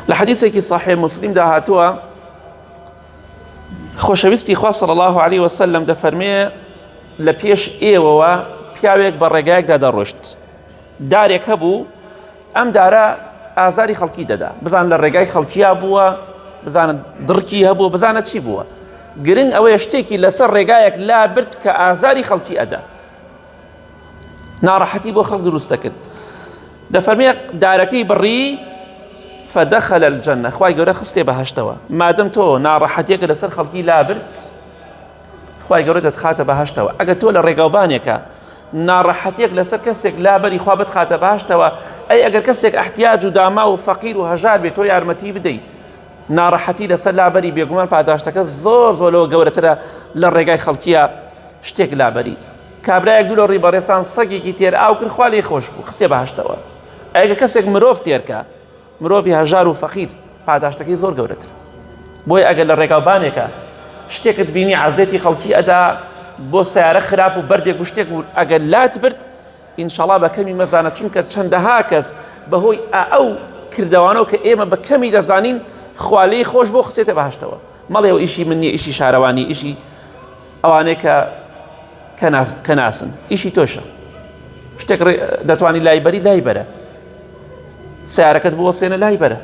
لە حەدیثێکی صحیح مسلمدا هاتووە خۆشەویستی خوا صلی الله علیه وسلم دەفەرمێ لە پێش ئێوەوە پیاوێک بە ڕێگایەکدا دەڕۆشت دارێک هەبوو ئەم دارە ئازاری خەڵکی دەدا بزان لە ڕێگای خەڵکیا بووە بزانە دڕکی هەبوو بزانە چی بووە گرنگ ئەوەیە شتێکی لەسەر ڕێگایەک لا برد کە ئازاری خەڵکی ئەدا ناڕەحەتی بۆ خەڵک دروست دەکرد دەفەرمێ دارەکەی بڕی فدخل الجنة خوای گەورە خستێ بەهشتەوە مادەم تۆ ناڕەحەتێکە لەسەر خەڵکی لابرد خوای گەورە دەتخاتە بەهشتەوە ئەگە تۆ لە ڕێگاوبانێکە ناڕەحەتێک لەسەر کەسێک لابەری خوا بتخاتە بەهشتەوە ئەی ئەگەر کەسێک احتیاج و داما و فەقیر و هەژار بێت تۆ یارمەتی بدەیت ناڕەحەتی لەسەر لابەری بێگومان پاداشتەکە زۆر زۆر لەوە گەورەترە لە ڕێگای خەڵکیە شتێک لابەری کابرایەک دوو لە ڕی بەڕێسان سەگێکی تێر ئاو کرد خوا لێی خۆش بوو خستێ بەهشتەوە ئەگە کەسێک مرۆڤ تێرکە مرۆڤی هەژار و فەقیر پاداشتەکەی زۆر گەورەتر بۆیە ئەگەر لە ڕێگاوبانێکە شتێکت بینی عەزێتی خەڵکی ئەدا بۆ سیارە خراپ و بەردێک و شتێک و ئەگەر لات برد ئینشەڵا بە کەمی مەزانە چونکە چەندەها کەس بەهۆی ئەو کردەوانەوە کە ئێمە بە کەمی دەزانین خوا لێی خۆش بۆ خسێتە بەهشتەوە مەڵێەوە ئیشی من نییە ئیشی شارەوانی ئیشی ئەوانەیە کە کە ناسن ئیشی تۆشە شتێک دەتوانی لای بەری لای بەرە سیارەکەت بوەسێنە لای بەرە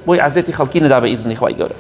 بۆی عزیەتی خەڵکی نەدا بە ئیزنی خوای گەورە.